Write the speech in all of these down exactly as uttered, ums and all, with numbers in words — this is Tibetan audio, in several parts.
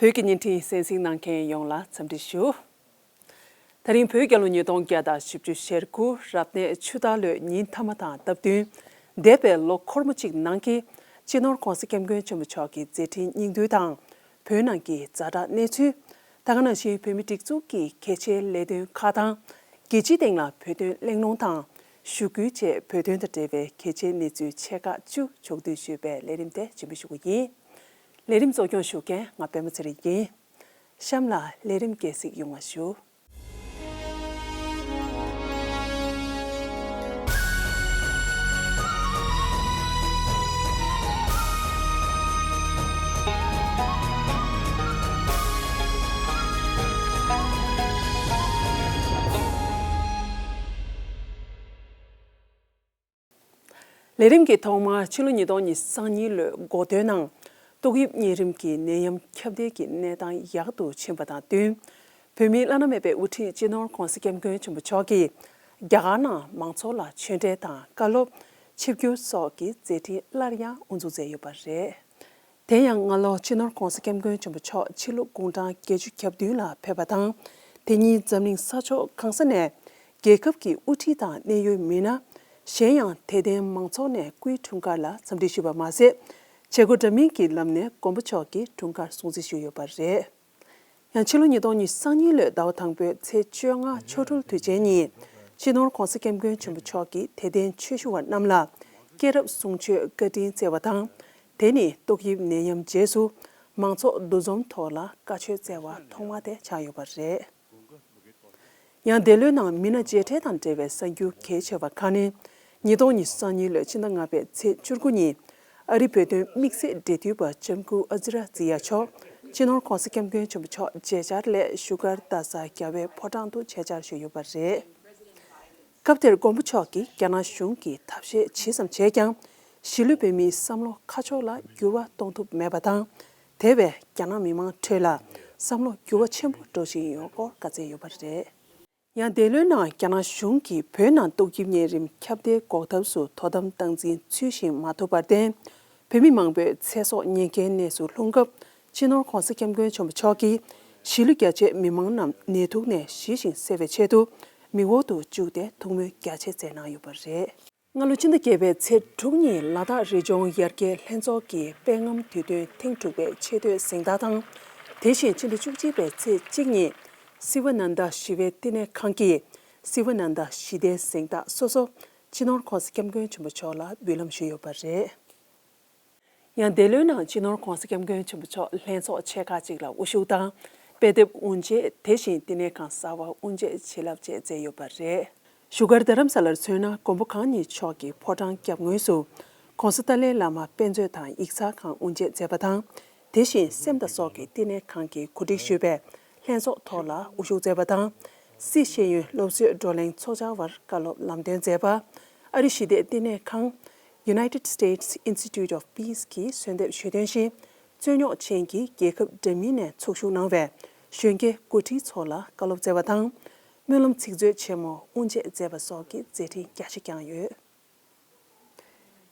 བོད་ཀྱི་བརྙན་འཕྲིན་གསན་གཟིགས་གནང་མཁན་ཡོངས་ལ་འཚམས་འདྲི་ཞུ། ད་རིང་བོད་རྒྱལ་ལོ་ཉིས་སྟོང་བརྒྱ་དང་བཞི་བཅུ་ཞེ་དགུ་རབ་གནས་ཆུ་སྟག་ལོའི་ཉིན་མཐའ་མ་དང་སྟབས་བསྟུན། འདས་པའི་ལོ་འཁོར་མོ་གཅིག་ནང་གི་སྤྱི་ནོར་༧གོང་ས་༧སྐྱབས་མགོན་ཆེན་པོ་མཆོག་གི་མཛད་འཕྲིན་སྙིང་བསྡུས་དང་། བོད་ནང་གི་ཛ་དྲག་གནས་ཚུལ། ད་ག་ནང་བཞིན་བོད་མི་སྒྲིག་འཛུགས་ཀྱི་གལ་ཆེའི་ལས་དོན་ཁག་དང་། རྒྱལ་སྤྱིའི་སྟེང་ལ་བོད་དོན་གླེང་སློང་དང་། ཞུ་སྐུལ་བཅས་བོད་དོན་དང་འབྲེལ་བའི་གལ་ཆེའི་གནས་ཚུལ་ཆེ་ཁག་བཅུ་ཕྱོགས་བསྡུས་ཞུས་པའི་ལས་རིམ་དེ་སྤྱན་འབུལ་ཞུ་གི་ཡིན། ལས་རིམ་གཙོ་སྐྱོང་ཞུ་མཁན་ང་པད་མ་ཚེ་རིང་ཡིན། གཤམ་ལ་ལས་རིམ་རྒྱས་གཟིགས་ཡོང་བ་ཞུ། ལས་རིམ་གྱི་ཐོག་མར་ཕྱི་ལོ་ཉིས་སྟོང་ཉི་ཤུ་རྩ་གཉིས་ལོའི་འགོ་སྟོད་ནང་ཏོག་དབྱིབས་གཉན་རིམས་ཀྱི་ནད་ཡམས་ཁྱབ་གདལ་གྱི་གནས་སྟངས་ཡག་ཏུ་ཕྱིན་པ་དང་བསྟུན། བོད་མིའི་བླ་ན་མེད་པའི་དབུ་ཁྲིད་སྤྱི་ནོར་༧གོང་ས་༧སྐྱབས་མགོན་ཆེན་པོ་མཆོག་གིས་རྒྱ་གར་ནང་མང་ཚོགས་ལ་ཆོས་འབྲེལ་དང་བཀའ་སློབ། ཆིབས་བསྒྱུར་སོགས་ཀྱི་མཛད་འཕྲིན་སླར་ཡང་དབུ་འཛུགས་མཛད་ཡོད་པ་རེད། དེ་ཡང་སྔ་ལོ་སྤྱི་ནོར་༧གོང་ས་༧སྐྱབས་མགོན་ཆེན་པོ་མཆོག་ཕྱི་ལོ་དགུང་གྲངས་བརྒྱད་ཅུ་གྱ་བདུན་ལ་ཕེབས་པ་དང་། དེ་ཉིན་འཛམ་གླིང་ས་ཕྱོགས་གང་ས་ནས་རྒྱལ་ཁབ་ཀྱི་དབུ་ཁྲིད་དང་གནད་ཡོད་མི་སྣ། གཞན་ཡང་དད་ལྡན་མང་ཚོགས་ནས་སྐུའི་འཁྲུངས་སྐར་ལ་འཚམས་འདྲི་ཞུས་པ་མ་ཟད། བྱེད་སྒོ་འདྲ་མིན་གྱི་ལམ་ནས་མགོན་པོ་མཆོག་གི་འཁྲུངས་སྐར་སྲུང་བརྩི་ཞུས་ཡོད་པ་རེད། ཡང་ཕྱི་ལོ་ཉིས་སྟོང་ཉི་ཤུ་རྩ་གཉིས་ལོའི་ཟླ་བ་དང་པོའི་ཚེས་བཅོ་ལྔ་ཆོ་འཕྲུལ་དུས་ཆེན་ཉིན། སྤྱི་ནོར་༧གོང་ས་༧སྐྱབས་མགོན་ཆེན་པོ་མཆོག་གིས་དད་ལྡན་ཆོས་ཞུ་བ་རྣམས་ལ་སྐྱེས་རབས་གསུང་ཆོས་བཀའ་དྲིན་སྩལ་བ་དང་། དེ་ནི་ཏོག་དབྱིབས་ནད་ཡམས་རྗེས་སུ་མང་ཚོགས་འདུ་འཛོམས་ཐོག་ལ་བཀའ་ཆོས་སྩལ་བ་ཐོག་མ་དེ་ཆགས་ཡོད་པ་རེད། ཡང་འདས་ལོའི་ནང་མི་སྣ་མཇལ་འཕྲད་དང་འབྲེལ་བའི་གསར་འགྱུར་གལ་ཆེ་བ་ཁག་ནི། ཉིས་སྟོང་ཉི་ཤུ་རྩ་གཉིས་ལོའི་ཕྱི་ཟླ་ལྔ་པའི་ཚེས་བཅུ་དགུ་ཉིན། ཨ་རིའི་བོད་དོན་དམིགས་བསལ་འབྲེལ་མཐུད་པ་ལྕམ་སྐུ་ཨ་ཛི་ར་ཛི་ཡ་མཆོག་སྤྱི་ནོར་༧གོང་ས་༧སྐྱབས་མགོན་ཆེན་པོ་མཆོག་མཇལ་བཅར་སླད་བཞུགས་སྒར་རྡ་ས་རྒྱལ་བའི་ཕོ་བྲང་དུ་ཆེད་བཅར་ཞུས་ཡོད་པ་རེད། སྐབས་དེར་མགོན་པོ་མཆོག་གིས་རྒྱ་ནག་གཞུང་གིས་ཐབས་ཤེས་ཇི་ཙམ་བྱས་ཀྱང་། གཞིས་ལུས་བོད་མིའི་བསམ་བློ་ཁ་ཕྱོགས་ལ་འགྱུར་བ་གཏོང་ཐུབ་མེད་པ་དང་། དེ་བས་རྒྱ་ནག་མི་མང་ཁྲོད་ལ་བསམ་བློ་འགྱུར་བ་ཆེན་པོ་འགྲོ་བཞིན་ཡོད་སྐོར་བཀའ་སྩལ་ཡོད་པ་རེད། ཡང་འདས་ལོའི་ནང་རྒྱ་ནག་གཞུང་གིས་བོད་ནང་ཏོག་དབྱིབས་གཉན་རིམས་ཁྱབ་གདལ་འགོག་ཐབས་སུ་དོ་དམ་སྟངས་འཛིན་ཚུལ་བཞིན་མ་ཐུབ་པར་བརྟེན། བོད་མི་མང་པོས་ཚེ་སྲོག་ཉེན་ཁའི་གནས་སུ་ལྷུང་སྐབས། སྤྱི་ནོར་༧གོང་ས་༧སྐྱབས་མགོན་ཆེན་པོ་མཆོག་གིས་གཞིས་ལུས་རྒྱ་ཆེའི་མི་མང་རྣམས་ནད་དུག་ནས་ཞི་ཞིང་སེལ་བའི་ཆེད་དུ་མིག་འོག་ཏུ་བཅུག་སྟེ་ཐུགས་སྨོན་རྒྱ་ཆེ་སྩལ་གནང་ཡོད་པ་རེད། སྔ་ལོ་ཕྱི་ཟླ་བརྒྱད་པའི་ཚེས་དྲུག་ཉིན་ལ་དྭགས་རི་ལྗོངས་ཡར་རྒྱས་ལྷན་ཚོགས་ཀྱི་དཔལ་རྔམ་དུས་སྟོན་ཐེངས་དྲུག་པའི་ཆེས་མཐོའི་གཟེངས་རྟགས་དང་། དེ་བཞིན་ཕྱི་ཟླ་བཅུ་གཅིག་པའི་ཚེས་གཅིག་ཉིན་སི་ཝ་ནན་ད་ཞི་བའི་བསྟི་གནས་ཁང་གིས་སི་ཝ་ནན་ད་ཞི་བདེའི་གཟེངས་རྟགས་སོ་སོ་སྤྱི་ནོར་༧གོང་ས་༧སྐྱབས་མགོན་ཆེན་པོ་མཆོག་ལ་འབུལ་ལམ་ཞུས་ཡོད་པ་རེད། ཡང་འདས་ལོའི་ནང་སྤྱི་ནོར་༧གོང་ས་༧སྐྱབས་མགོན་ཆེན་པོ་མཆོག་ལྷན་ཚོགས་ཆེ་ཁག་ཅིག་ལ་དབུ་བཞུགས་དང་། དཔེ་དེབ་དབུ་འབྱེད། དེ་བཞིན་བསྟི་གནས་ཁང་གསར་པ་དབུ་འབྱེད་བྱིན་རླབས་བཅས་མཛད་ཡོད་པ་རེད། བཞུགས་སྒར་རྡ་རམ་ས་ལར་མཚོན་ན། མགོན་པོ་གང་ཉིད་མཆོག་གི་ཕོ་བྲང་རྒྱབ་ངོས་སུ་༧གོང་ས་ཏཱ་ལའི་བླ་མ་དཔེ་མཛོད་དང་ཡིག་ཚགས་ཁང་དབུ་འབྱེད་མཛད་པ་དང་། དེ་བཞིན་སེམས་དང་སྲོག་གི་བསྟི་གནས་ཁང་གིས་གོ་སྒྲིག་ཞུས་པའི་ལྷན་ཚོགས་ཐོག་ལ་དབུ་བཞུགས་མཛད་པ་དང་། སྲིད་ཤེས་ཡོན་སློབ་གསོའི་བགྲོ་གླེང་ཚོགས་བཅར་བར་བཀའ་སློབ་ལམ་སྟོན་མཛད་པ། ཨ་རི་ཞི་བདེའི་བསྟི་གནས་ཁང་། United States Institute of Peace གིས་གསོལ་འདེབས་ཞུས་དོན་བཞིན། རྩོད་རྙོག་ཅན་གྱི་རྒྱལ་ཁབ་འདྲ་མིན་ནས་ཚོགས་ཞུགས་གནང་བའི་གཞོན་སྐྱེས་འགོ་ཁྲིད་ཚོ་ལ་བཀའ་སློབ་སྩལ་བ་དང་། སྨོན་ལམ་ཚིག་མཛོད་ཆེན་མོ་དབུ་འབྱེད་མཛད་པ་སོགས་ཀྱི་མཛད་འཕྲིན་རྒྱ་ཆེ་བསྐྱངས་ཡོད།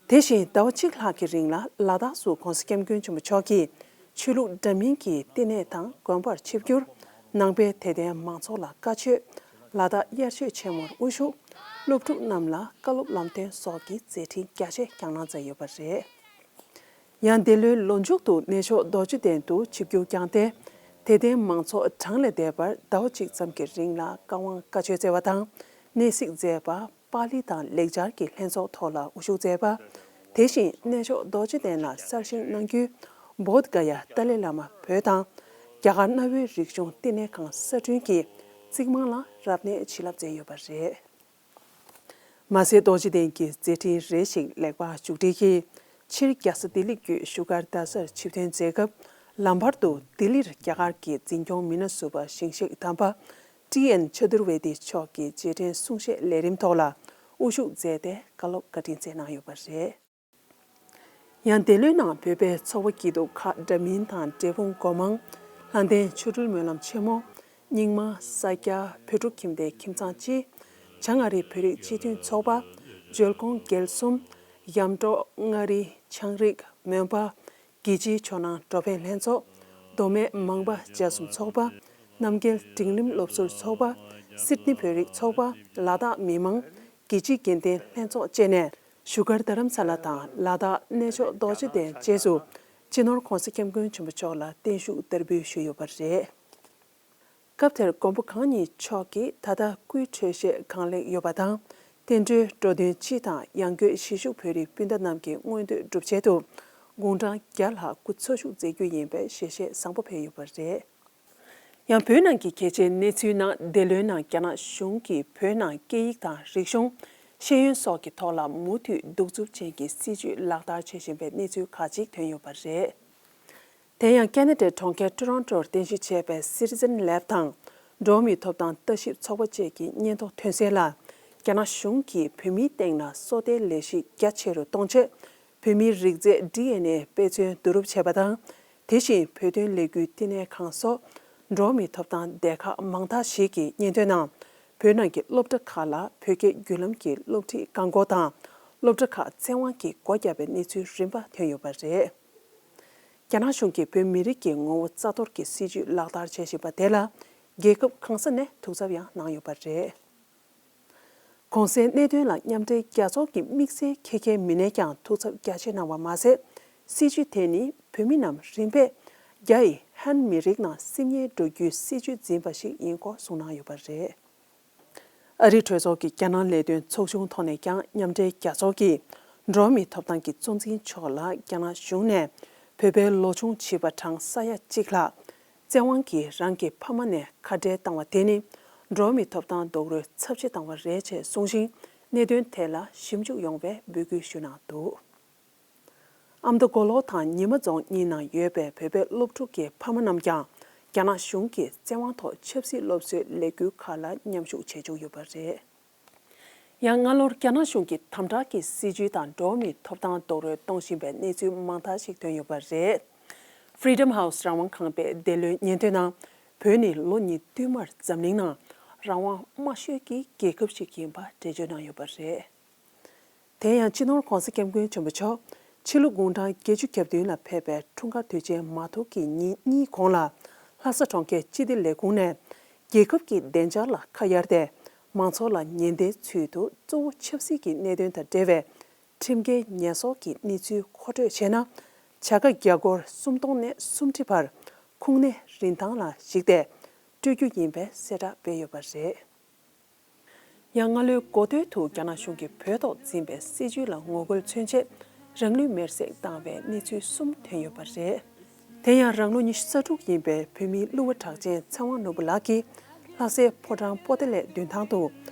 དེ་བཞིན་ཟླ་བ་གཅིག་ལྷག་གི་རིང་ལ་ལ་དྭགས་སུ་༧གོང་ས་༧སྐྱབས་མགོན་ཆེན་པོ་མཆོག་གིས་ཆོས་ལུགས་འདྲ་མིན་གྱི་བསྟི་གནས་དང་དགོན་པར་ཆིབས་བསྒྱུར། ནང་པའི་དད་ལྡན་མང་ཚོགས་ལ་བཀའ་ཆོས། ལ་དྭགས་དབྱར་ཆོས་ཆེན་མོར་དབུ་བཞུགས། སློབ་ཕྲུག་རྣམས་ལ་བཀའ་སློབ་ལམ་སྟོན་སོགས་ཀྱི་མཛད་འཕྲིན་རྒྱ་ཆེ་བསྐྱངས་གནང་མཛད་ཡོད་པ་རེད། ཡང་འདི་ལོའི་ལོ་མཇུག་ཏུ་གནས་མཆོག་རྡོ་རྗེ་གདན་དུ་ཆིབས་བསྒྱུར་བསྐྱངས་ཏེ། དད་ལྡན་མང་ཚོགས་གྲངས་ལས་འདས་པར་ཟླ་བ་གཅིག་ཙམ་གྱི་རིང་ལ་བཀའ་དབང་བཀའ་ཆོས་སྩལ་བ་དང་། གནས་གཟིགས་མཛད་པ། པཱ་ལི་དང་ལེགས་སྦྱར་གྱི་ལྷན་ཚོགས་ཐོག་ལ་དབུ་བཞུགས་མཛད་པ། དེ་བཞིན་གནས་མཆོག་རྡོ་རྗེ་གདན་ལ་གསར་བཞེངས་གནང་རྒྱུའི་བོདྷ་ག་ཡ་ཏཱ་ལའི་བླ་མ་བོད་དང་། རྒྱ་གར་གནའ་བོའི་རིག་གཞུང་བསྟི་གནས་ཁང་གསར་སྐྲུན་གྱི་རྩིག་རྨང་ལ་རབ་གནས་བྱིན་རླབས་མཛད་ཡོད་པ་རེད། མ་ཟད་རྡོ་རྗེ་གདན་གྱི་མཛད་འཕྲིན་རེ་ཞིག་ལེགས་པར་མཇུག་སྒྲིལ་གྱིས། སྤྱིར་རྒྱལ་ས་ལྡི་ལི་བརྒྱུད་བཞུགས་སྒར་རྡ་སར་ཆིབས་ཐོན་མཛད་སྐབས། ལམ་བར་དུ་ལྡི་ལིར་རྒྱ་གར་གྱི་འཛིན་སྐྱོང་མི་སྣ་ཟུར་པ་ཞིང་གཤེགས་དམ་པ་ཏི་ཨེན་ཆ་དུར་ཝེ་ཏི་མཆོག་གི་རྗེས་དྲན་གསུང་བཤད་ལས་རིམ་ཐོག་ལ་དབུ་བཞུགས་མཛད་དེ་བཀའ་སློབ་བཀའ་དྲིན་སྩལ་གནང་ཡོད་པ་རེད། ཡང་འདི་ལོའི་ནང་བོད་པའི་ཚོགས་པ་སྐྱིད་སྡུག་ཁག་འདྲ་མིན་དང་འབྲས་སྤུངས་སྒོ་མང་། ལྷ་ལྡན་ཆོ་འཕྲུལ་སྨོན་ལམ་ཆེན་མོ། རྙིང་མ། ས་སྐྱ། བོད་ཕྲུག་ཁྱིམ་སྡེ་ཁྱིམ་ཚང་སྤྱི། བྱང་ཨ་རིའི་བོད་རིགས་སྤྱི་མཐུན་ཚོགས་པ། འཇོལ་གོང་སྒེལ་གསུམ། གཡམ་གྲོགས། མངའ་རིས། ཆའང་རིགས། མོན་པ། དགེ་ཆེའི་ཇོ་ནང་འགྲོ་ཕན་ལྷན་ཚོགས། མདོ་སྨད་མང་པ་ལྗགས་རྩོམ་ཚོགས་པ། རྣམ་རྒྱལ་འབྲིང་རིམ་སློབ་ཟུར་ཚོགས་པ། སིད་ནི་བོད་རིགས་ཚོགས་པ། ལ་དྭགས་མི་མང་། དགེ་བྱེད་དགེ་ལྡན་ལྷན་ཚོགས་བཅས་ནས་བཞུགས་སྒར་རྡ་རམ་ས་ལ་དང་ལ་དྭགས་གནས་མཆོག་རྡོ་རྗེ་གདན་བཅས་སུ་སྤྱི་ནོར་༸གོང་ས་༸སྐྱབས་མགོན་ཆེན་པོ་མཆོག་ལ་བརྟན་བཞུགས་བསྟར་འབུལ་ཞུས་ཡོད་པ་རེད། སྐབས་དེར་མགོན་པོ་གང་ཉིད་མཆོག་གིས་ད་ལྟ་སྐུའི་འཕྲོད་བཞེས་གང་ལེགས་ཡོད་པ་དང་། བསྟན་འགྲོའི་འགྲོ་དོན་སྤྱི་དང་ཡང་སྒོས་གཞིས་བཞུགས་བོད་རིགས་སྤུན་ཟླ་རྣམས་ཀྱི་མངོན་འདོད་སྒྲུབ་ཆེད་དུ་དགུང་གྲངས་བརྒྱ་ལྷག་སྐུ་འཚོ་བཞུགས་མཛད་རྒྱུ་ཡིན་པའི་ཞལ་བཞེས་བཟང་པོ་ཕེབས་ཡོད་པ་རེད། ཡང་བོད་ནང་གི་གལ་ཆེའི་གནས་ཚུལ་ནང་འདི་ལོའི་ནང་རྒྱ་ནག་གཞུང་གིས་བོད་ནང་སྐད་ཡིག་དང་རིག་གཞུང་། ཤེས་ཡོན་སོགས་ཀྱི་ཐོག་ལ་མུ་མཐུད་གདུག་རྩུབ་ཅན་གྱི་སྲིད་བྱུས་ལག་བསྟར་བྱེད་བཞིན་པའི་གནས་ཚུལ་ཁག་ཅིག་ཐོན་ཡོད་པ་རེད། དེ་ཡང་ཁེ་ན་ཌའི་གྲོང་ཁྱེར་ཊོ་རོན་ཊོར་རྟེན་གཞི་བྱས་པའི་Citizen Lab དང་འགྲོ་བ་མིའི་ཐོབ་ཐང་ལྟ་ཞིབ་ཚོགས་པ་བཅས་ཀྱི་སྙན་ཐོ་ཐོན་གསལ་ལ། རྒྱ་ནག་གཞུང་གིས་བོད་མིའི་སྟེང་ན་སོ་ལྟའི་ལས་གཞི་རྒྱ་ཆེ་རུ་གཏོང་ཆེད། བོད་མིའི་རིགས་རྫས་ཌི་ཨེན་ཨེ་དཔེ་མཚོན་བསྡུ་རུབ་བྱས་པ་དང་། དེ་བཞིན་བོད་དོན་ལས་འགུལ་བསྟི་གནས་ཁང་སོགས་འགྲོ་བ་མིའི་ཐོབ་ཐང་སྡེ་ཁག་མང་དག་ཞིག་གིས་སྙན་ཐོའི་ནང་། བོད་ནང་གི་སློབ་གྲྭ་ཁག་ལ་བོད་སྐད་བརྒྱུད་ལམ་གྱི་སློབ་ཁྲིད་བཀག་འགོག་དང་། སློབ་གྲྭ་ཁག་བཙན་དབང་གིས་སྒོ་བརྒྱབ་པའི་གནས་ཚུལ་རིམ་པ་ཐོན་ཡོད་པ་རེད། རྒྱ་ནག་གཞུང་གིས་བོད་མི་རིགས་ཀྱི་ངོ་བོ་རྩ་གཏོར་གྱི་སྲིད་བྱུས་ལག་བསྟར་བྱེད་བཞིན་པ་དེ་ལ། རྒྱལ་ཁབ་གང་ས་ནས་ཐུགས་འཚབ་ཡང་གནང་ཡོད་པ་རེད། གོང་གསལ་གནད་དོན་ལ་མཉམ་འབྲེལ་རྒྱལ་ཚོགས་ཀྱི་དམིགས་བསལ་ཁྱད་མཁས་མི་སྣས་ཀྱང་ཐུགས་འཚབ་རྒྱ་ཆེ་གནང་བ་མ་ཟད། སྲིད་བྱུས་དེ་ནི་བོད་མི་རྣམས་རིམ་པས་རྒྱ་ཡི་ཧན་མི་རིགས་ནང་སིམ་ཉེ་འགྲོ་རྒྱུའི་སྲིད་བྱུས་འཛིན་པ་ཞིག་ཡིན་སྐོར་གསུངས་གནང་ཡོད་པ་རེད། ཨ་རིའི་གྲོས་ཚོགས་ཀྱི་རྒྱ་ནག་ལས་དོན་ཚོགས་ཆུང་ཐོག་ནས་ཀྱང་མཉམ་འབྲེལ་རྒྱལ་ཚོགས་ཀྱི་འགྲོ་བ་མིའི་ཐོབ་ཐང་གི་གཙོ་འཛིན་མཆོག་ལ་རྒྱ་ནག་གཞུང་ནས་བོད་པའི་ལོ་ཆུང་བྱིས་པ་གྲངས་ས་ཡ་གཅིག་ལྷག་བཙན་དབང་གིས་རང་གི་ཕ་མ་ནས་ཁ་བྲལ་བཏང་བ་དེ་ནི་འགྲོ་བ་མིའི་ཐོབ་ཐང་རྡོག་རོལ་ཚབས་ཆེ་བཏང་བ་རེད་ཅེས་གསུངས་ཤིང་། གནད་དོན་དེ་ལ་ཞིབ་འཇུག་ཡོང་བའི་འབོད་སྐུལ་ཞུས་གནང་འདུག་ཨ་མདོ་མགོ་ལོག་དང་ཉི་མ་རྫོང་གཉིས་ནང་ཡོད་པའི་བོད་པའི་སློབ་ཕྲུག་གི་ཕ་མ་རྣམས་ཀྱང་རྒྱ་ནག་གཞུང་གི་བཙན་དབང་ཐོག་ཆབ་སྲིད་སློབ་གསོའི་ལས་འགུལ་ཁག་ལ་མཉམ་ཞུགས་བྱེད་བཅུག་ཡོད་པ་རེད། ཡང་སྔ་ལོར་རྒྱ་ནག་གཞུང་གི་དམ་དྲག་གི་སྲིད་བྱུས་དང་འགྲོ་བ་མིའི་ཐོབ་ཐང་རྡོག་རོལ་གཏོང་བཞིན་པའི་གནས་ཚུལ་མང་དག་ཞིག་ཐོན་ཡོད་པ་རེད། Freedom House་རང་དབང་ཁང་པས་འདི་ལོའི་སྙན་ཐོའི་ནང་། བོད་ནི་ལོ་གཉིས་བསྟུད་མར་འཛམ་གླིང་ནང་རང་དབང་དམའ་ཤོས་ཀྱི་རྒྱལ་ཁབ་ཞིག་ཡིན་པ་འགྲེལ་བརྗོད་གནང་ཡོད་པ་རེད། དེ་ཡང་སྤྱི་ནོར་༸གོང་ས་༸སྐྱབས་མགོན་ཆེན་པོ་མཆོག་ཕྱི་ལོ་དགུང་གྲངས་བརྒྱད་ཅུ་གྱ་བདུན་ལ་ཕེབས་པའི་འཁྲུངས་སྐར་དུས་ཆེན་མ་ཐོག་གི་ཉིན་གཉིས་གོང་ལ། ལྷ་ས་གྲོང་ཁྱེར་སྤྱི་བདེ་ལས་ཁུངས་ནས་རྒྱལ་ཁབ་ཀྱི་བདེ་འཇགས་ལ་ཁ་གཡར་ཏེ། མང་ཚོགས་ལ་ཉེན་བརྡའི་ཚུལ་དུ་གཙོ་བོ་ཆབ་སྲིད་ཀྱི་གནད་དོན་དང་འབྲེལ་བའི་ཁྲིམས་འགལ་ཉེས་གསོག་གི་གནས་ཚུལ་མཁོ་སྤྲོད་བྱས་ན། བྱ་དགའ་རྒྱ་སྒོར་སུམ་སྟོང་ནས་སུམ་ཁྲི་བར་ཁུངས་སྣེ་རིན་ཐང་ལ་གཞིགས་ཏེ་སྤྲོད་རྒྱུ་ཡིན་པའི་གསལ་བསྒྲགས་སྤེལ་ཡོད་པ་རེད། ཡང་སྔ་ལོའི་འགོ་སྟོད་དུ་རྒྱ་ནག་གཞུང་གིས་བོད་ཐོག་འཛིན་པའི་སྲིད་བྱུས་ལ་ངོ་རྒོལ་མཚོན་ཆེད་རང་ལུས་མེར་སྲེག་བཏང་བའི་གནས་ཚུལ་གསུམ་ཐོན་ཡོད་པ་རེད། དེ་ཡང་རང་ལོ་ཉི་ཤུ་རྩ་དྲུག་ཡིན་པའི་བོད་མིའི་གླུ་བ་གྲགས་ཅན་ཚེ་དབང་ནོར་བུ་ལགས་ཀྱིས་ལྷ་སའི་ཕོ་བྲང་པོ་ཏཱ་ལའི་མདུན་ཐང་དུ་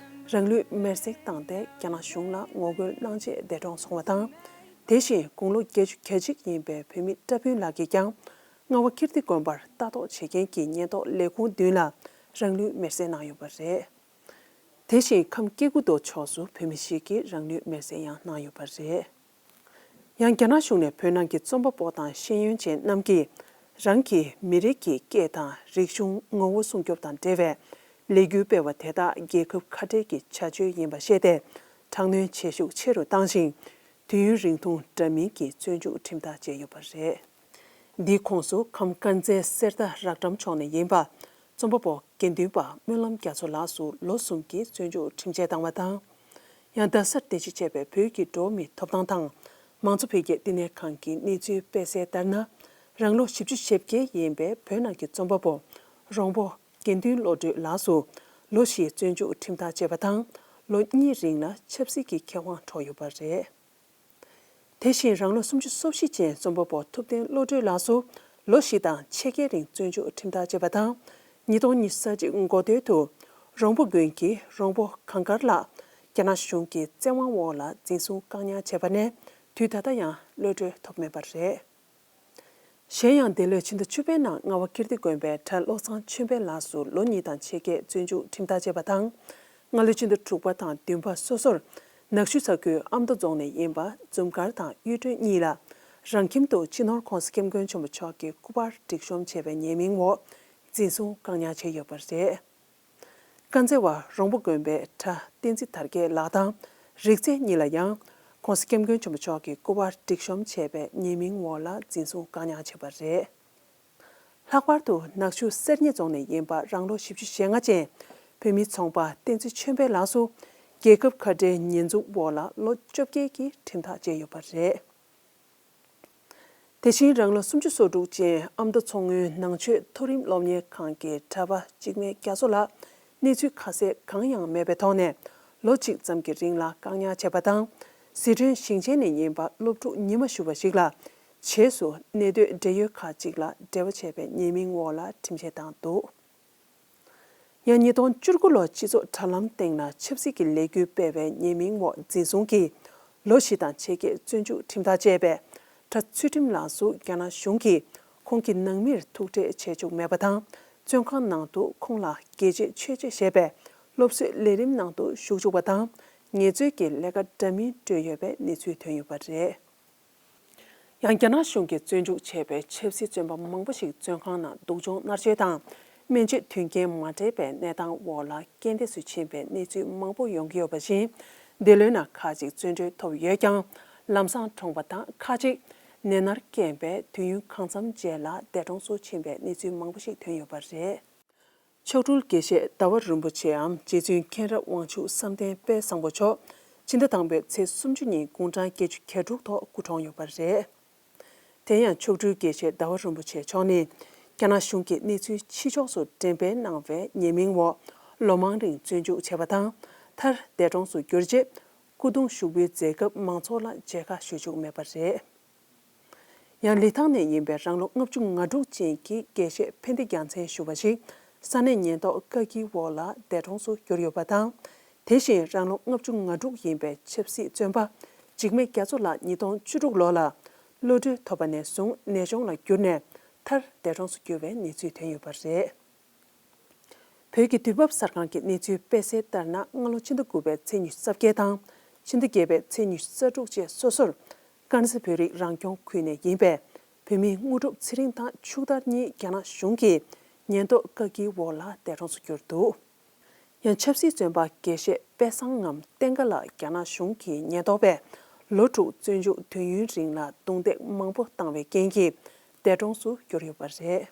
རང་ལུས་མེར་སྲེག་བཏང་སྟེ་རྒྱ་ནག་གཞུང་ལ་ངོ་རྒོལ་གནང་ཆེད་འདས་གྲོངས་སོང་བ་དང་། དེ་བཞིན་དགུང་ལོ་བརྒྱད་ཅུ་གྱ་གཅིག་ཡིན་པའི་བོད་མི་བཀྲ་ཕུན་ལགས་ཀྱིས་ཀྱང་རྔ་བ་ཀིརྟི་དགོན་པར་ལྟ་རྟོག་བྱེད་མཁན་གྱི་ཉེན་རྟོག་ལས་ཁུངས་མདུན་ལ་རང་ལུས་མེར་སྲེག་གནང་ཡོད་པ་རེད། དེ་བཞིན་ཁམས་སྐྱེ་རྒུ་མདོ་ཕྱོགས་སུ་བོད་མི་ཞིག་གིས་རང་ལུས་མེར་སྲེག་ཡང་གནང་ཡོད་པ་རེད། ཡང་རྒྱ་ནག་གཞུང་ནས་བོད་ནང་གི་རྩོམ་པ་པོ་དང་ཤེས་ཡོན་ཅན་རྣམས་ཀྱིས་རང་གི་མི་རིགས་ཀྱི་སྐད་དང་རིག་གཞུང་ངོ་བོ་སྲུང་སྐྱོབ་དང་འབྲེལ་བའི་ལས་འགུལ་སྤེལ་བ་དེ་དག་རྒྱལ་ཁབ་ཁ་བྲལ་གྱི་བྱ་སྤྱོད་ཡིན་པ་ཤེས་ཏེ། དྲག་གནོན་བྱེད་ཤུགས་ཆེ་རུ་བཏང་ཞིང་། དུས་ཡུན་རིང་ཐུང་འདྲ་མིན་གྱི་བཙོན་འཇུག་ཁྲིམས་ཐག་བཅད་ཡོད་པ་རེད། འདིའི་ཁོངས་སུ་ཁམས་དཀར་མཛེས་གསེར་རྟ་རག་བཀྲམ་ཕྱོགས་ནས་ཡིན་པ། རྩོམ་པ་པོ་དགེ་འདུན་པ་སྨོན་ལམ་རྒྱ་མཚོ་ལགས་སུ་ལོ་གསུམ་གྱི་བཙོན་འཇུག་ཁྲིམས་ཆད་བཏང་བ་དང་། ཡང་རྡ་སར་རྟེན་གཞི་བྱས་པའི་བོད་ཀྱི་འགྲོ་བ་མིའི་ཐོབ་ཐང་དང་མང་གཙོ་འཕེལ་རྒྱས་བསྟི་གནས་ཁང་གི་གནས་ཚུལ་སྤེལ་གསལ་ལྟར་ན། རང་ལོ་བཞི་བཅུ་ཞེ་བརྒྱད་ཡིན་པའི་བོད་ནང་གི་རྩོམ་པ་པོ་རོང་པོ་དགེ་འདུན་བློ་གྲོས་ལགས་སུ་ལོ་བཞིའི་བཙོན་འཇུག་ཁྲིམས་ཐག་བཅད་པ་དང་། ལོ་གཉིས་རིང་ལ་ཆབ་སྲིད་ཀྱི་ཁེ་དབང་འཕྲོག་ཡོད་པ་རེད། དེ་བཞིན་རང་ལོ་སུམ་ཅུ་སོ་བཞི་ཅན་རྩོམ་པ་པོ་ཐུབ་བསྟན་བློ་གྲོས་ལགས་སུ་ལོ་བཞི་དང་ཕྱེད་ཀའི་རིང་བཙོན་འཇུག་ཁྲིམས་ཐག་བཅད་པ་དང་། ཉིས་སྟོང་ཉི་ཤུ་རྩ་གཅིག་འགོ་སྟོད་དུ་རོང་པོ་དགོན་གྱི་རོང་པོ་གངས་དཀར་ལགས་རྒྱ་ནག་གཞུང་གི་བཙན་དབང་འོག་ལ་འཛིན་བཟུང་བཀག་ཉར་བྱས་པ་ནས་དུས་ད་ལྟ་ཡང་གློད་གྲོལ་ཐོབ་མེད་པ་རེད། གཞན་ཡང་འདི་ལོའི་ཕྱི་ཟླ་བཅུ་པའི་ནང་རྔ་བ་ཀིརྟི་དགོན་པའི་གྲྭ་བློ་བཟང་ཆོས་འཕེལ་ལགས་སུ་ལོ་གཉིས་དང་ཕྱེད་ཀའི་བཙོན་འཇུག་ཁྲིམས་ཐག་བཅད་པ་དང་། སྔ་ལོའི་ཕྱི་ཟླ་དྲུག་པ་དང་བདུན་པ་སོ་སོར་ནག་ཆུ་ས་ཁུལ་ཨ་མདོ་རྫོང་ནས་ཡིན་པ་འཛུམ་དཀར་དང་གཡུ་སྒྲོན་གཉིས་ལ་རང་ཁྱིམ་དུ་སྤྱི་ནོར་༸གོང་ས་༸སྐྱབས་མགོན་ཆེན་པོ་མཆོག་གི་སྐུ་པར་སྒྲིག་གཤོམ་བྱས་པའི་ཉེས་མིང་འོག་འཛིན་བཟུང་བཀག་ཉར་བྱས་ཡོད་པ་རེད། དཀར་མཛེས་པ་རོང་པོ་དགོན་པའི་གྲྭ་བསྟན་འཛིན་དར་རྒྱས་ལགས་དང་རིག་རྩེ་གཉིས་ལ་ཡང་༸གོང་ས་༸སྐྱབས་མགོན་ཆེན་པོ་མཆོག་གི་སྐུ་པར་སྒྲིག་གཤོམ་བྱས་པའི་ཉེས་མིང་འོག་ལ་འཛིན་བཟུང་བཀག་ཉར་བྱས་པ་རེད། ལྷག་པར་དུ་ནག་ཆུ་གསེར་རྙེད་རྫོང་ནས་ཡིན་པ་རང་ལོ་བཞི་བཅུ་ཞེ་ལྔ་ཅན་བོད་མི་ཚོང་པ་བསྟན་འཛིན་ཆོས་འཕེལ་ལགས་སུ་རྒྱལ་ཁབ་ཁ་བྲལ་ཉེས་འཛུགས་འོག་ལ་ལོ་བཅོ་བརྒྱད་ཀྱི་ཁྲིམས་ཐག་བཅད་ཡོད་པ་རེད། དེ་བཞིན་རང་ལོ་སུམ་ཅུ་སོ་དྲུག་ཅན་ཨ་མདོ་མཚོ་སྔོན་ནང་ཆོས་མཐོ་རིམ་སློབ་གཉེར་ཁང་གི་གྲྭ་པ་འཇིགས་མེད་རྒྱ་མཚོ་ལགས་གནས་ཚུལ་ཁ་གསལ་གང་ཡང་མེད་པའི་ཐོག་ནས་ལོ་གཅིག་ཙམ་གྱི་རིང་ལ་བཀག་ཉར་བྱས་པ་དང་། ཟི་ཁྲོན་ཞིང་ཆེན་ནས་ཡིན་པ་སློབ་ཕྲུག་ཉི་མ་ཞུ་བ་ཞིག་ལ་རྗེས་སུ་གནས་སྡོད་འབྲེལ་ཡོད་ཁག་ཅིག་ལ་འབྲེལ་བ་བྱས་པའི་ཉེས་མིང་འོག་ལ་ཁྲིམས་ཆད་བཏང་འདུག་ཡང་ཉིས་སྟོང་བཅུ་དགུ་ལོ་སྤྱི་ཚོགས་དྲ་ལམ་སྟེང་ན་ཆབ་སྲིད་ཀྱི་ལས་འགུལ་སྤེལ་བའི་ཉེས་མིང་འོག་འཛིན་བཟུང་གིས་ལོ་བཞི་དང་ཕྱེད་ཀའི་བཙོན་འཇུག་ཁྲིམས་ཐག་བཅད་པའི་གྲྭ་ཚུལ་ཁྲིམས་ལགས་སུ་རྒྱ་ནག་གཞུང་གིས་ཁོང་གི་ནང་མིར་ཐུག་འཕྲད་བྱེད་བཅུག་མེད་པ་དང་། བཙོན་ཁང་ནང་དུ་ཁོང་ལ་རྒྱལ་གཅེས་ཆོས་གཅེས་ཞེས་པའི་སློབ་གསོའི་ལས་རིམ་ནང་དུ་ཞུགས་བཅུག་པ་དང་། ངལ་རྩོལ་གྱི་ལས་ཀ་འདྲ་མིན་སྤྲོད་ཡོད་པའི་གནས་ཚུལ་ཐོན་ཡོད་པ་རེད། ཡང་རྒྱ་ནག་གཞུང་གིས་བཙོན་འཇུག་བྱས་པའི་ཆབ་སྲིད་བཙོན་པ་མང་པོ་ཞིག་བཙོན་ཁང་ནང་སྡུག་སྦྱོང་མནར་གཅོད་དང་། སྨན་བཅོས་མཐུན་རྐྱེན་མ་འཕྲད་པའི་གནས་སྟངས་འོག་ལ་རྐྱེན་འདས་སུ་ཕྱིན་པའི་གནས་ཚུལ་མང་པོ་ཡོང་གི་ཡོད་པ་བཞིན། འདི་ལོའི་ནང་ཁག་ཅིག་བཙོན་གྲོལ་ཐོབ་ཡོད་ཀྱང་། ལམ་སང་གྲོངས་པ་དང་ཁག་ཅིག་ནད་མནར་རྐྱེན་པས་དུས་ཡུན་གང་འཚམ་རྗེས་ལ་འདས་གྲོངས་སུ་ཕྱིན་པའི་གནས་ཚུལ་མང་པོ་ཞིག་ཐོན་ཡོད་པ་རེད། མཆོག་སྤྲུལ་དགེ་བཤེས་ཟླ་བ་རིན་པོ་ཆེའམ་རྗེ་བཙུན་མཁྱེན་རབ་དབང་ཕྱུག་བསམ་གཏན་དཔལ་བཟང་པོ་མཆོག་ཕྱི་ཟླ་དང་པོའི་ཚེས་སུམ་ཅུ་ཉིན་དགུང་གྲངས་བརྒྱད་ཅུ་གྱ་དྲུག་ཐོག་སྐུ་གྲོངས་ཡོད་པ་རེད། དེ་ཡང་མཆོག་སྤྲུལ་དགེ་བཤེས་ཟླ་བ་རིན་པོ་ཆེ་མཆོག་ནི་རྒྱ་ནག་གཞུང་གིས་གནས་ཚུལ་ཕྱི་ཕྱོགས་སུ་འགྲེམས་སྤེལ་གནང་བའི་ཉེས་མིང་འོག་ལོ་མང་རིང་བཙོན་འཇུག་བྱས་པ་དང་། མཐར་འདས་གྲོངས་སུ་གྱུར་རྗེས། སྐུ་གདུང་ཞུགས་འབུལ་མཛད་སྐབས་མང་ཚོགས་ལ་མཇལ་ཁ་ཞུ་བཅུག་མེད་པ་རེད། ཡང་ལི་ཐང་ནས་ཡིན་པའི་རང་ལོ་ལྔ་བཅུ་ང་དྲུག་ཅན་གྱི་དགེ་བཤེས་ཕན་བདེ་རྒྱལ་མཚན་ཞུ་བ་ཞིག་ས་གནས་ཉེན་རྟོག་བཀག་སྐྱིལ་འོག་ལ་འདས་གྲོངས་སུ་གྱུར་ཡོད་པ་དང་། དེ་བཞིན་རང་ལོ་ལྔ་བཅུ་ང་དྲུག་ཡིན་པའི་ཆབ་སྲིད་བཙོན་པ་འཇིགས་མེད་རྒྱ་མཚོ་ལགས་ཉིས་སྟོང་བཅུ་དྲུག་ལོ་ལ་གློད་གྲོལ་ཐོབ་པ་ནས་བཟུང་ནད་གཅོང་ལ་གྱུར་ནས་མཐར་འདས་གྲོངས་སུ་གྱུར་བའི་གནས་ཚུལ་ཐོན་ཡོད་པ་རེད། བོད་ཀྱི་དུས་བབ་གསར་ཁང་གི་གནས་ཚུལ་སྤེལ་གསལ་ལྟར་ན། སྔ་ལོ་ཕྱི་ཟླ་དགུ་པའི་ཚེས་ཉི་ཤུ་རྩ་བརྒྱད་དང་ཕྱི་ཟླ་བརྒྱད་པའི་ཚེས་ཉི་ཤུ་རྩ་དྲུག་བཅས་སོ་སོར་དཀར་མཛེས་བོད་རིགས་རང་སྐྱོང་ཁུལ་ནས་ཡིན་པའི་བོད་མི་དངོས་གྲུབ་ཚེ་རིང་དང་ཕྱུག་དར་གཉིས་རྒྱ་ནག་གཞུང་གིས་ཉེན་རྟོག་བཀག་སྐྱིལ་འོག་ལ་འདས་གྲོངས་སུ་གྱུར་འདུག་ཡང་ཆབ་སྲིད་བཙོན་པ་དགེ་བཤེས་དཔལ་བཟང་ངམ་བསྟན་དགའ་ལགས་རྒྱ་ནག་གཞུང་གིས་ཉེན་རྟོག་པས་ལོ་དྲུག་བཙོན་འཇུག་དུས་ཡུན་རིང་ལ་རྡུང་རྡེག་མང་པོ་བཏང་བའི་རྐྱེན་གྱིས་འདས་གྲོངས་སུ་གྱུར་ཡོད་པ་རེད།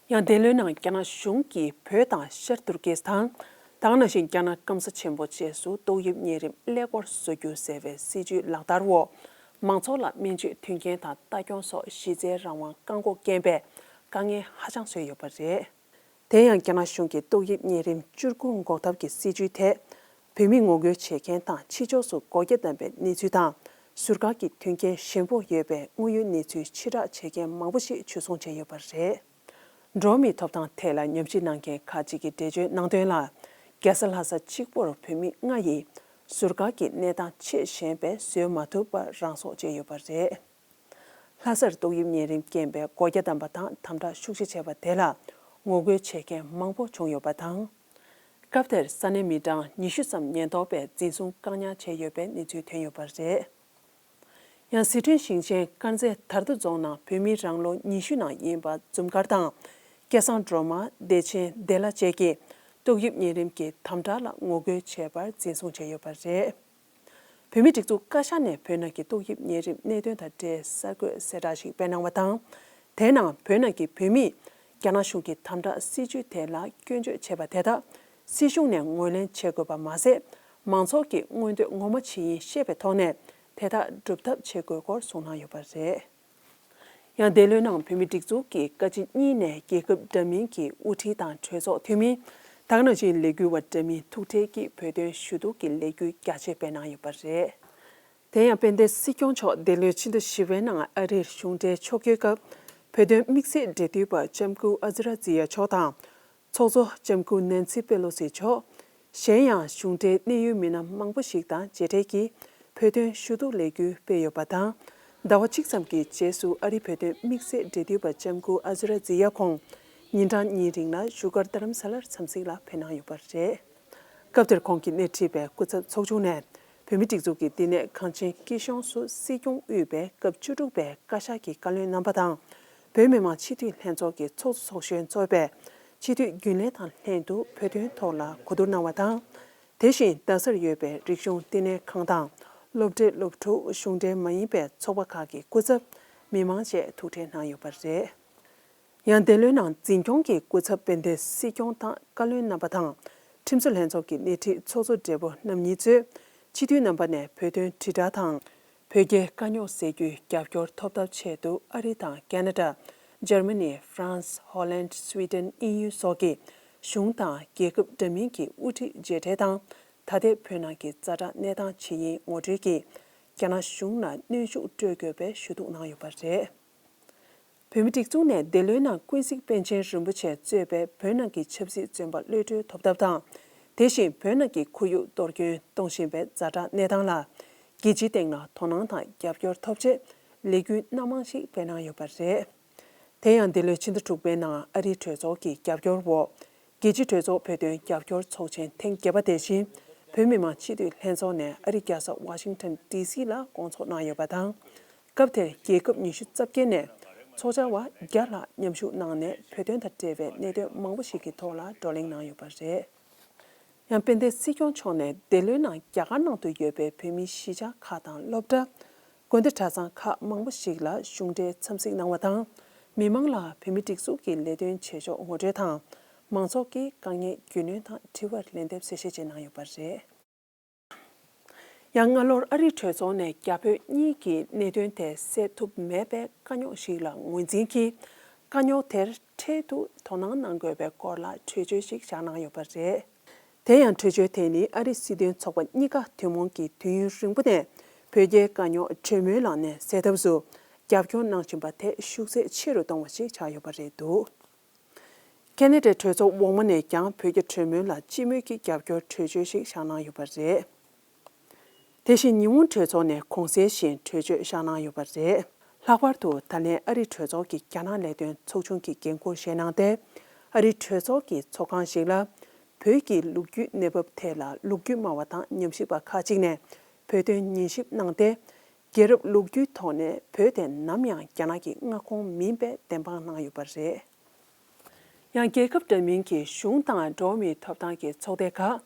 ཡང་འདས་ལོའི་ནང་རྒྱ་ནག་གཞུང་གིས་བོད་དང་ཤར་ཏུར་ཀི་སི་ཐན། ད་ག་ནང་བཞིན་རྒྱ་ནག་སྐམ་ས་ཆེན་པོ་བཅས་སུ་ཏོག་དབྱིབས་གཉན་རིམས་ཀླད་ཀོར་བཟོ་རྒྱུ་ཟེར་བའི་སྲིད་ཇུས་ལག་བསྟར་འོག་མང་ཚོགས་ལ་སྨན་བཅོས་མཐུན་རྐྱེན་དང་ལྟ་སྐྱོང་སོགས་གཞི་རྩའི་རང་དབང་བཀག་འགོག་རྐྱེན་པས་དཀའ་ངལ་ཧ་ཅང་བཟོས་ཡོད་པ་རེད། དེ་ཡང་རྒྱ་ནག་གཞུང་གིས་ཏོག་དབྱིབས་གཉན་རིམས་བཅུ་དགུ་འགོག་ཐབས་ཀྱི་སྲིད་ཇུས་ཐད། བོད་མི་ངོ་རྒོལ་བྱེད་མཁན་དང་ཕྱི་ཕྱོགས་སུ་སྒོ་རྒྱ་བསྡམས་པའི་གནས་ཚུལ་དང་ཟུར་བཀག་གི་མཐུན་རྐྱེན་ཞན་པོ་ཡོད་པའི་དངོས་ཡོད་གནས་ཚུལ་ཕྱིར་བསྒྲགས་བྱེད་མཁན་མང་པོ་ཞིག་འཇུ་བཟུང་བྱས་ཡོད་པ་རེད། འགྲོ་བ་མིའི་ཐོབ་ཐང་ཐད་ལ་ཉམས་ཞིབ་གནང་མཁན་ཁག་ཅིག་གིས་འགྲེལ་བརྗོད་གནང་དོན་ལ། རྒྱལ་ས་ལྷ་ས་གཅིག་པུར་བོད་མི་ལྔ་ཡིས་ཟུར་བཀག་གི་གནས་སྟངས་ཆེས་ཞན་པས་བཟོད་མ་ཐུབ་པར་རང་སྲོག་བཅད་ཡོད་པ་རེད། ལྷ་སར་ཏོག་དབྱིབས་གཉན་རིམས་རྐྱེན་པས་སྒོ་རྒྱ་བསྡམས་པ་དང་དམ་དྲག་ཤུགས་ཆེ་བྱས་པ་དེ་ལ་ངོ་རྒོལ་བྱེད་མཁན་མང་པོ་བྱུང་ཡོད་པ་དང་། སྐབས་དེར་ས་གནས་མི་གྲངས་ཉི་ཤུ་ཙམ་ཉེན་རྟོག་པས་འཛིན་བཟུང་བཀག་ཉར་བྱས་ཡོད་པའི་གནས་ཚུལ་ཐོན་ཡོད་པ་རེད། ཡང་སི་ཁྲོན་ཞིང་ཆེན་དཀར་མཛེས་དར་མདོ་རྫོང་ནང་བོད་མི་རང་ལོ་ཉི་ཤུ་ནང་ཡིན་པ་འཛུམ་དཀར་དང་། སྐལ་བཟང་སྒྲོལ་མ། བདེ་ཆེན་བདེ་ལྷ་བཅས་ཀྱིས་ཏོག་དབྱིབས་གཉན་རིམས་ཀྱི་དམ་དྲག་ལ་ངོ་རྒོལ་བྱས་པར་འཛིན་བཟུང་བྱས་ཡོད་པ་རེད། བོད་མིའི་སྒྲིག་འཛུགས་བཀའ་ཤག་ནས་བོད་ནང་གི་ཏོག་དབྱིབས་གཉན་རིམས་གནད་དོན་དང་འབྲེལ་གསར་འགོད་གསལ་བསྒྲགས་ཤིག་སྤེལ་གནང་བ་དང་། དེའི་ནང་བོད་ནང་གི་བོད་མིས་རྒྱ་ནག་གཞུང་གི་དམ་དྲག་སྲིད་ཇུས་དེ་ལ་སྐྱོན་བརྗོད་བྱས་པ་དེ་དག་སྲིད་གཞུང་ནས་ངོས་ལེན་བྱེད་དགོས་པ་མ་ཟད། མང་ཚོགས་ཀྱི་མངོན་འདོད་ངོ་མ་ཇི་ཡིན་ཤེས་པའི་ཐོག་ནས་དེ་དག་སྒྲུབ་ཐབས་བྱེད་དགོས་སྐོར་གསུངས་གནང་ཡོད་པ་རེད། ཡང་འདས་ལོའི་ནང་བོད་མིའི་སྒྲིག་འཛུགས་ཀྱི་བཀའ་སྤྱི་གཉིས་ནས་རྒྱལ་ཁབ་འདྲ་མིན་གྱི་དབུ་ཁྲིད་དང་གྲོས་ཚོགས་འཐུས་མི། ད་ག་ནང་བཞིན་ལས་འགུལ་བ་འདྲ་མིན་ཐུག་འཕྲད་ཀྱིས་བོད་དོན་ཞུ་གཏུག་གི་ལས་འགུལ་རྒྱ་ཆེ་སྤེལ་གནང་ཡོད་པ་རེད། དེ་ཡང་དཔལ་ལྡན་སྲིད་སྐྱོང་མཆོག་འདས་ལོའི་ཕྱི་ཟླ་བཞི་པའི་ནང་ཨ་རིར་གཞུང་འབྲེལ་ཕྱོགས་བསྐྱོད་སྐབས། བོད་དོན་དམིགས་བསལ་འབྲེལ་མཐུད་པ་ལྕམ་སྐུ་ཨ་ཛི་ར་ཛི་ཡ་མཆོག་དང་། ཚོགས་གཙོ་ལྕམ་སྐུ་ནན་སི་པེ་ལོ་སི་མཆོག་གཞན་ཡང་གཞུང་འབྲེལ་གནད་ཡོད་མི་སྣ་མང་པོ་ཞིག་དང་མཇལ་འཕྲད་ཀྱིས་བོད་དོན་ཞུ་གཏུག་ལས་འགུལ་སྤེལ་ཡོད་པ་དང་། ཟླ་བ་གཅིག་ཙམ་གྱི་རྗེས་སུ་ཨ་རིའི་བོད་དོན་དམིགས་བསལ་འབྲེལ་མཐུད་པ་ལྕམ་སྐུ་ཨ་ཛི་ར་ཛི་ཡ་ཁོང་ཉིན་གྲངས་གཉིས་རིང་ལ་བཞུགས་སྒར་རྡ་རམ་ས་ལར་འཚམས་གཟིགས་ལ་ཕེབས་གནང་ཡོད་པ་རེད། སྐབས་དེར་ཁོང་གིས་སྣེ་ཁྲིད་པའི་སྐུ་ཚབ་ཚོགས་ཆུང་ནས་བོད་མིའི་སྒྲིག་འཛུགས་ཀྱི་བསྟི་གནས་གངས་ཅན་སྐྱིད་གཤོངས་སུ་སྲིད་སྐྱོང་དབུས་པའི་སྐབས་བཅུ་དྲུག་པའི་བཀའ་ཤག་གི་བཀའ་བློན་རྣམ་པ་དང་། བོད་མི་མང་སྤྱི་འཐུས་ལྷན་ཚོགས་ཀྱི་ཚོགས་གཙོ་ཚོགས་གཞོན་གཙོས་པའི་སྤྱི་འཐུས་རྒྱུན་ལས་དང་ལྷན་དུ་བོད་དོན་ཐོག་ལ་གོ་བསྡུར་གནང་བ་དང་། དེ་བཞིན་རྡ་སར་ཡོད་པའི་རིག་གཞུང་བསྟི་གནས་ཁང་དང་སློབ་གྲྭའི་སློབ་ཕྲུག་གཞུང་འབྲེལ་མ་ཡིན་པའི་ཚོགས་པ་ཁག་གི་སྐུ་ཚབ་མི་མང་བཅས་ཐུག་འཕྲད་གནང་ཡོད་པ་རེད། ཡང་འདི་ལོའི་ནང་འཛིན་སྐྱོང་གི་སྐུ་ཚབ་དཔལ་ལྡན་སྲིད་སྐྱོང་དང་བཀའ་བློན་རྣམ་པ་དང་། ཁྲིམས་བཟོ་ལྷན་ཚོགས་ཀྱི་སྣེ་ཁྲིད་ཚོགས་གཙོ་སྦྲེལ་པོ་རྣམ་གཉིས་གཙོས་སྤྱི་འཐུས་རྣམ་པ་ནས་བོད་དོན་དྲིལ་བསྒྲགས་དང་། བོད་རྒྱའི་དཀའ་རྙོག་སེལ་རྒྱུའི་རྒྱབ་སྐྱོར་ཐོབ་ཐབས་ཆེད་དུ་ཨ་རི་དང་ཁེ་ན་ཌ། འཇར་མ་ནི། ཧྥ་རན་སི། ཧོ་ལན། སུའི་ཌེན། དབྱིན་ཡུལ་སོགས་ཀྱི་གཞུང་དང་རྒྱལ་ཁབ་འདྲ་མིན་གྱི་དབུ་ཁྲིད་མཇལ་འཕྲད་དང་། ད་ལྟའི་བོད་ནང་གི་ཛ་དྲག་གནས་སྟངས་ཇི་ཡིན་ངོ་སྤྲོད་ཀྱིས་རྒྱ་ནག་གཞུང་ལ་གནོན་ཤུགས་སྤྲོད་དགོས་པའི་ཞུ་གཏུག་གནང་ཡོད་པ་རེད། བོད་མིའི་སྒྲིག་འཛུགས་ནས་འདི་ལོའི་ནང་ཀུན་གཟིགས་པཎ་ཆེན་རིན་པོ་ཆེ་གཙོས་པའི་བོད་ནང་གི་ཆབ་སྲིད་བཙོན་པ་གློད་གྲོལ་ཐོབ་ཐབས་དང་། དེ་བཞིན་བོད་ནང་གི་ཁོར་ཡུག་གཏོར་སྐྱོན་གཏོང་བཞིན་པའི་ཛ་དྲག་གནས་སྟངས་ལ་རྒྱལ་སྤྱིའི་སྟེང་ལ་དོ་སྣང་དང་རྒྱབ་སྐྱོར་ཐོབ་ཆེད་ལས་འགུལ་སྣ་མང་ཞིག་སྤེལ་གནང་ཡོད་པ་རེད། དེ་ཡང་འདི་ལོའི་ཕྱི་ཟླ་དྲུག་པའི་ནང་ཨ་རིའི་གྲོས་ཚོགས་ཀྱི་རྒྱབ་སྐྱོར་འོག་རྒྱལ་སྤྱིའི་གྲོས་ཚོགས་བོད་དོན་རྒྱབ་སྐྱོར་ཚོགས་ཆེན་ཐེངས་བརྒྱད་པ་དེ་བཞིན་བོད་མི་མང་སྤྱི་འཐུས་ལྷན་ཚོགས་ནས་ཨ་རིའི་རྒྱལ་ས་ཝ་ཤིང་ཊོན་ཌི་སི་ལ་སྐོང་ཚོགས་གནང་ཡོད་པ་དང་། སྐབས་དེར་རྒྱལ་ཁབ་ཉི་ཤུ་རྩ་བརྒྱད་ནས་ཚོགས་བཅར་བ་བརྒྱ་ལྷག་མཉམ་ཞུགས་གནང་ནས་བོད་དོན་དང་འབྲེལ་བའི་གནད་དོན་མང་པོ་ཞིག་གི་ཐོག་ལ་བགྲོ་གླེང་གནང་ཡོད་པ་རེད། ཡང་དཔལ་ལྡན་སྲིད་སྐྱོང་མཆོག་ནས་འདི་ལོའི་ནང་རྒྱ་གར་ནང་དུ་ཡོད་པའི་བོད་མིའི་གཞིས་ཆགས་ཁག་དང་སློབ་གྲྭ། དགོན་སྡེ་གྲྭ་ཚང་ཁག་མང་པོ་ཞིག་ལ་གཞུང་འབྲེལ་འཚམས་གཟིགས་གནང་བ་དང་། མི་མང་ལ་བོད་མིའི་སྒྲིག་འཛུགས་ཀྱི་ལས་དོན་བྱེད་ཕྱོགས་ངོ་སྤྲོད་དང་། མང་ཚོགས་ཀྱི་དཀའ་ངལ་རྒྱུས་ལོན་དང་དྲི་བར་ལན་འདེབས་གསལ་བཤད་བྱས་གནང་ཡོད་པ་རེད། ཡང་སྔ་ལོར་ཨ་རིའི་གྲོས་ཚོགས་ནས་རྒྱ་བོད་གཉིས་ཀྱིས་གནད་དོན་དེ་སེལ་ཐུབ་མེད་པའི་དཀའ་རྙོག་ཞིག་ལ་ངོས་འཛིན་གྱིས། དཀའ་རྙོག་དེར་འཕྲལ་དུ་དོ་སྣང་གནང་དགོས་པའི་སྐོར་ལ་གྲོས་ཆོད་ཞིག་བཞག་གནང་ཡོད་པ་རེད། དེ་ཡང་གྲོས་ཆོད་དེ་ནི་ཨ་རི་སྲིད་དོན་ཚོགས་པ་གཉིས་ཀ་ཐུན་མོང་གིས་དུས་ཡུན་རིང་པོ་ནས་བོད་རྒྱའི་དཀའ་རྙོག་གྲོས་མོལ་ལམ་ནས་སེལ་ཐབས་སུ་རྒྱབ་སྐྱོར་གནང་བཞིན་པ་དེ་ཤུགས་ཚད་ཆེ་རུ་གཏོང་བ་ཞིག་ཆགས་ཡོད་པ་རེད་འདུག་ཁེ་ན་ཌའི་གྲོས་ཚོགས་འོག་མ་ནས་ཀྱང་བོད་རྒྱ་གྲོས་མོལ་ལ་སྤྱི་མོས་ཀྱི་རྒྱབ་སྐྱོར་གྲོས་ཆོད་ཞིག་བཞག་གནང་ཡོད་པ་རེད། དེ་བཞིན་ཉི་ཧོང་གྲོས་ཚོགས་ནས་གོང་གསལ་བཞིན་གྲོས་ཆོད་བཞག་གནང་ཡོད་པ་རེད། ལྷག་པར་དུ་ད་ལན་ཨ་རིའི་གྲོས་ཚོགས་ཀྱི་རྒྱ་ནག་ལས་དོན་ཚོགས་ཆུང་གི་འགན་འཁུར་བཞེས་གནང་སྟེ། ཨ་རིའི་གྲོས་ཚོགས་ཀྱི་ཚོགས་ཁང་ཞིག་ལ་བོད་ཀྱི་ལོ་རྒྱུས་གནས་བབ་ཐད་ལ་ལོ་རྒྱུས་སྨྲ་བ་དང་ཉམས་ཞིབ་པ་ཁག་ཅིག་ནས་བོད་དོན་ཉན་ཞིབ་གནང་སྟེ། རྒྱལ་རབས་ལོ་རྒྱུས་ཐོག་ནས་བོད་དེ་ནམ་ཡང་རྒྱ་ནག་གི་མངའ་ཁོངས་མིན་པའི་བདེན་དཔང་གནང་ཡོད་པ་རེད། ཡང་རྒྱལ་ཁབ་འདྲ་མིན་གྱི་གཞུང་དང་འགྲོ་བ་མིའི་ཐོབ་ཐང་གི་ཚོགས་སྡེ་ཁག་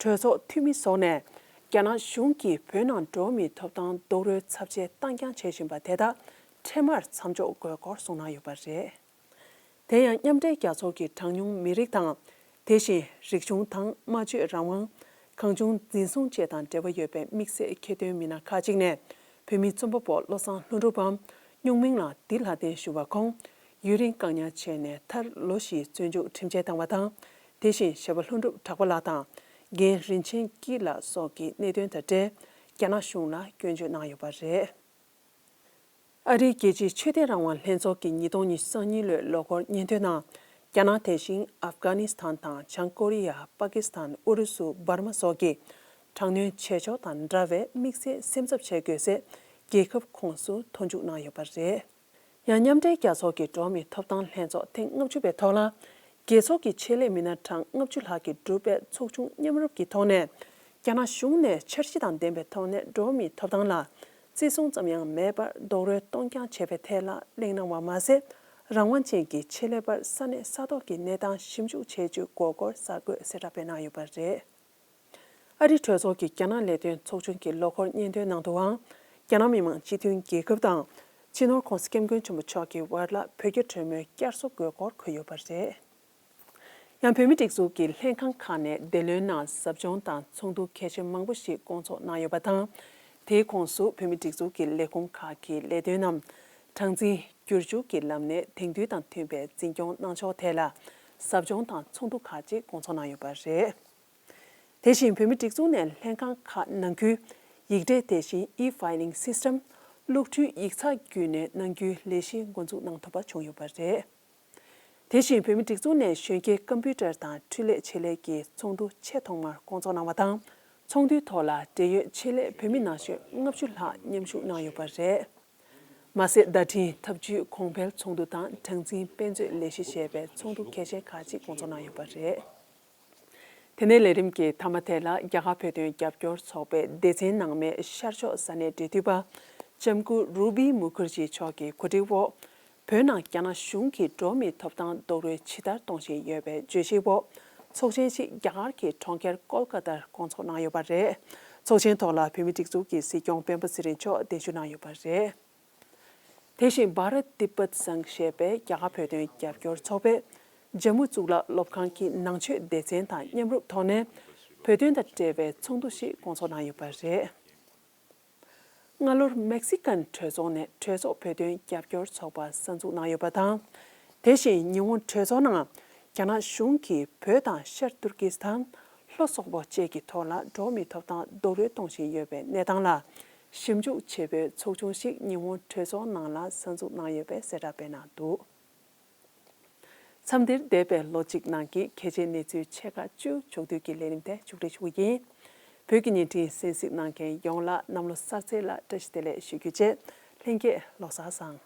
གྲོས་ཚོགས་འཐུས་མི་སོགས་ནས་རྒྱ་ནག་གཞུང་གིས་བོད་ནང་འགྲོ་བ་མིའི་ཐོབ་ཐང་རྡོག་རོལ་ཚབས་ཆེ་བཏང་རྐྱང་བྱེད་བཞིན་པ་དེ་དག་འཕྲལ་མར་མཚམས་འཇོག་དགོས་སྐོར་གསུངས་གནང་ཡོད་པ་རེད། དེ་ཡང་མཉམ་འབྲེལ་རྒྱལ་ཚོགས་ཀྱི་གྲངས་ཉུང་མི་རིགས་དང་། དེ་བཞིན་རིག་གཞུང་དང་སྨྲ་བརྗོད་རང་དབང་། གང་བྱུང་འཛིན་བཟུང་བཅས་དང་འབྲེལ་བ་ཡོད་པའི་དམིགས་བསལ་ཁྱད་ལྡན་མི་སྣ་ཁག་ཅིག་ནས་བོད་མིའི་རྩོམ་པ་པོ་བློ་བཟང་ལྷུན་གྲུབ་བམ་སྨྱུག་མིང་ལ་འདི་ལྷ་ལྡན་ཞུ་བ་ཁོང་ཡུན་རིང་བཀག་ཉར་བྱས་ནས་མཐར་ལོ་བཞིའི་བཙོན་འཇུག་ཁྲིམས་ཆད་བཏང་བ་དང་། དེ་བཞིན་གཞས་པ་ལྷུན་གྲུབ་གྲགས་པ་ལགས་དང་རྒན་རིན་ཆེན་སྐྱིད་ལགས་སོགས་ཀྱི་གནད་དོན་དང་འབྲེལ་རྒྱ་ནག་གཞུང་ལ་སྐྱོན་བརྗོད་གནང་ཡོད་པ་རེད། ཨ་རིའི་རྒྱལ་སྤྱིའི་ཆོས་དད་རང་དབང་ལྷན་ཚོགས་ཀྱིས་ཉིས་སྟོང་ཉི་ཤུ་རྩ་གཉིས་ལོའི་ལོ་འཁོར་སྙན་ཐོའི་ནང་། རྒྱ་ནག་དེ་བཞིན་ཨབ་གྷ་ནི་སི་ཐན་དང་བྱང་ཀོ་རི་ཡ། པ་ཀི་སི་ཐན། ཨུ་རུ་སུ། འབར་མ་སོགས་ཀྱིས་དྲག་གནོན་བྱེད་ཕྱོགས་དང་འདྲ་བའི་དམིགས་བསལ་སེམས་འཚབ་བྱེད་དགོས་སའི་རྒྱལ་ཁབ་ཁོངས་སུ་མཐོང་འཇུག་གནང་ཡོད་པ་རེད། ཡང་མཉམ་འབྲེལ་རྒྱལ་ཚོགས་ཀྱི་འགྲོ་བ་མིའི་ཐོབ་ཐང་ལྷན་ཚོགས་ཐེངས་ལྔ་བཅུ་པའི་ཐོག་ལ། རྒྱལ་ཚོགས་ཀྱི་ཆེད་ལས་མི་སྣ་གྲངས་ལྔ་བཅུ་ལྷག་གིས་གྲུབ་པའི་ཚོགས་ཆུང་མཉམ་རུབ་ཀྱི་ཐོག་ནས། རྒྱ་ནག་གཞུང་ནས་འཆར་གཞི་དང་ལྡན་པའི་ཐོག་ནས་འགྲོ་བ་མིའི་ཐོབ་ཐང་ལ་བརྩི་སྲུང་ཙམ་ཡང་མེད་པར་རྡོག་རོལ་གཏོང་རྐྱང་བྱས་པའི་ཐད་ལ་གླེང་གནང་བ་མ་ཟད། རང་དབང་ཅན་གྱི་ཆེད་ལས་པར་ས་གནས་ས་ཐོག་གི་གནས་སྟངས་ཞིབ་འཇུག་བྱེད་རྒྱུའི་དགོས་སྐོར་གསར་འགོད་གསལ་བསྒྲགས་སྤེལ་གནང་ཡོད་པ་རེད། ཨ་རིའི་གྲོས་ཚོགས་ཀྱི་རྒྱ་ནག་ལས་དོན་ཚོགས་ཆུང་གི་ལོ་འཁོར་སྙན་ཐོའི་ནང་དུའང་། རྒྱ་ནག་མི་དམངས་སྤྱི་མཐུན་རྒྱལ་ཁབ་དང་། སྤྱི་ནོར་༧གོང་ས་༧སྐྱབས་མགོན་ཆེན་པོ་མཆོག་གི་བར་ལ་བོད་རྒྱ་གྲོས་མོལ་བསྐྱར་གསོ་དགོས་སྐོར་འཁོད་ཡོད་པ་རེད། ཡང་བོད་མིའི་སྒྲིག་འཛུགས་ཀྱི་ལྷན་ཁང་ཁག་ནས་འདི་ལོའི་ནང་ཟབ་སྦྱོང་དང་ཚོགས་འདུ་གལ་ཆེན་མང་པོ་ཞིག་སྐོང་ཚོགས་གནང་ཡོད་པ་དང་། དེའི་ཁོངས་སུ་བོད་མིའི་སྒྲིག་འཛུགས་ཀྱི་ལས་ཁུངས་ཁག་གི་ལས་དོན་རྣམས་གྲངས་འཛིན་བསྒྱུར་བཅོས་ཀྱི་ལམ་ནས་དེང་དུས་དང་མཐུན་པའི་འཛིན་སྐྱོང་གནང་ཕྱོགས་ཐད་ལ་ཟབ་སྦྱོང་དང་ཚོགས་འདུ་ཁག་ཅིག་སྐོང་ཚོགས་གནང་ཡོད་པ་རེད། དེ་བཞིན་བོད་མིའི་སྒྲིག་འཛུགས་ནས་ལྷན་ཁང་ཁག་ནང་ཁུལ་ཡིག་ཕྲད་དེ་བཞིན་E-filing system། གློག་འཕྲུལ་ཡིག་ཚགས་བརྒྱུད་ནས་གནང་རྒྱུའི་ལས་གཞི་འགོ་འཛུགས་གནང་ཐུབ་པ་བྱུང་ཡོད་པ་རེད། དེ་བཞིན་བོད་མིའི་སྒྲིག་འཛུགས་ནས་གཞོན་སྐྱེས་ཀམ་པུ་ཊར་དང་འཕྲུལ་ལས་ཆེད་ལས་ཀྱི་ཚོགས་འདུ་ཆེས་ཐོག་མར་སྐོང་ཚོགས་གནང་བ་དང་། ཚོགས་འདུའི་ཐོག་ལ་འབྲེལ་ཡོད་ཆེད་ལས་བོད་མི་ན་གཞོན་ལྔ་བཅུ་ལྷག་མཉམ་ཞུགས་གནང་ཡོད་པ་རེད། མ་ཟད་བརྡ་འཕྲིན་ཐབས་ཇུས་གོང་འཕེལ་ཚོགས་འདུ་དང་གྲངས་འཛིན་དཔེ་མཛོད་ལས་གཞི་ཞེས་པའི་ཚོགས་འདུ་གལ་ཆེན་ཁག་ཅིག་སྐོང་ཚོགས་གནང་ཡོད་པ་རེད། དེ་ནས་ལས་རིམ་གྱི་མཐའ་མ་དེ་ལ་རྒྱ་གར་བོད་དོན་རྒྱབ་སྐྱོར་ཚོགས་པའི་སྡེ་ཚན་ནང་མའི་ཤར་ཕྱོགས་ས་གནས་འབྲེལ་མཐུད་པ་ལྕམ་སྐུ་རུ་བི་མུ་ཁར་ཇི་མཆོག་གི་གོ་སྒྲིག་འོག་བོད་ནང་རྒྱ་ནག་གཞུང་གིས་འགྲོ་བ་མིའི་ཐོབ་ཐང་རྡོག་རོལ་ཇི་ལྟར་གཏོང་བཞིན་ཡོད་པའི་བརྗོད་གཞིའི་འོག་ཚོགས་ཆེན་ཞིག་རྒྱ་གར་གྱི་གྲོང་ཁྱེར་ཀོལ་ཀ་ཏར་སྐོང་ཚོགས་གནང་ཡོད་པ་རེད། ཚོགས་ཆེན་ཐོག་ལ་བོད་མིའི་སྒྲིག་འཛུགས་ཀྱི་སྲིད་སྐྱོང་སྤེན་པ་ཚེ་རིང་མཆོག་གདན་ཞུ་གནང་ཡོད་པ་རེད། དེ་བཞིན་བྷ་རཏ་ཏི་པད་སང་ཞེས་པའི་རྒྱ་གར་བོད་དོན་རྒྱབ་སྐྱོར་ཚོགས་པས་ཇམ་མུ་གཙུག་ལག་སློབ་ཁང་གི་ནང་ཆོས་སྡེ་ཚན་དང་མཉམ་རུབ་ཐོག་ནས་བོད་དོན་དང་འབྲེལ་བའི་ཚོགས་འདུ་ཞིག་སྐོང་ཚོགས་གནང་ཡོད་པ་རེད། སྔ་ལོར་མེག་སི་ཀན་གྲོས་ཚོགས་ནས་གྲོས་ཚོགས་བོད་དོན་རྒྱབ་སྐྱོར་ཚོགས་པ་གསར་འཛུགས་གནང་ཡོད་པ་དང་། དེ་བཞིན་ཉི་ཧོང་གྲོས་ཚོགས་ནང་རྒྱ་ནག་གཞུང་གིས་བོད་དང་ཤར་ཏུར་ཀི་སི་ཐན། ལྷོ་སོག་པོ་བཅས་ཀྱི་ཐོག་ལ་འགྲོ་བ་མིའི་ཐོབ་ཐང་རྡོག་རོལ་གཏོང་བཞིན་ཡོད་པའི་གནས་སྟངས་ལ་ཞིབ་འཇུག་བྱེད་པའི་ཚོགས་ཆུང་ཞིག་ཉི་ཧོང་གྲོས་ཚོགས་ནང་ལ་གསར་འཛུགས་གནང་ཡོད་པའི་གསལ་བསྒྲགས་སྤེལ་གནང་འདུག་མཚམས་འདིར་འདས་པའི་ལོ་གཅིག་ནང་གི་གལ་ཆེའི་གནས་ཚུལ་ཆེ་ཁག་བཅུ་ཕྱོགས་བསྡུས་ཀྱི་ལས་རིམ་དེ་མཇུག་སྒྲིལ་ཞུ་གི་ཡིན། བོད་ཀྱི་བརྙན་འཕྲིན་གསན་གཟིགས་གནང་མཁན་ཡོངས་ལ་གནམ་ལོ་གསར་ཚེས་ལ་བཀྲ་ཤིས་བདེ་ལེགས་ཞུ་རྒྱུ་བཅས། ལྷན་རྒྱས་ལོ་གསར་བཟང་།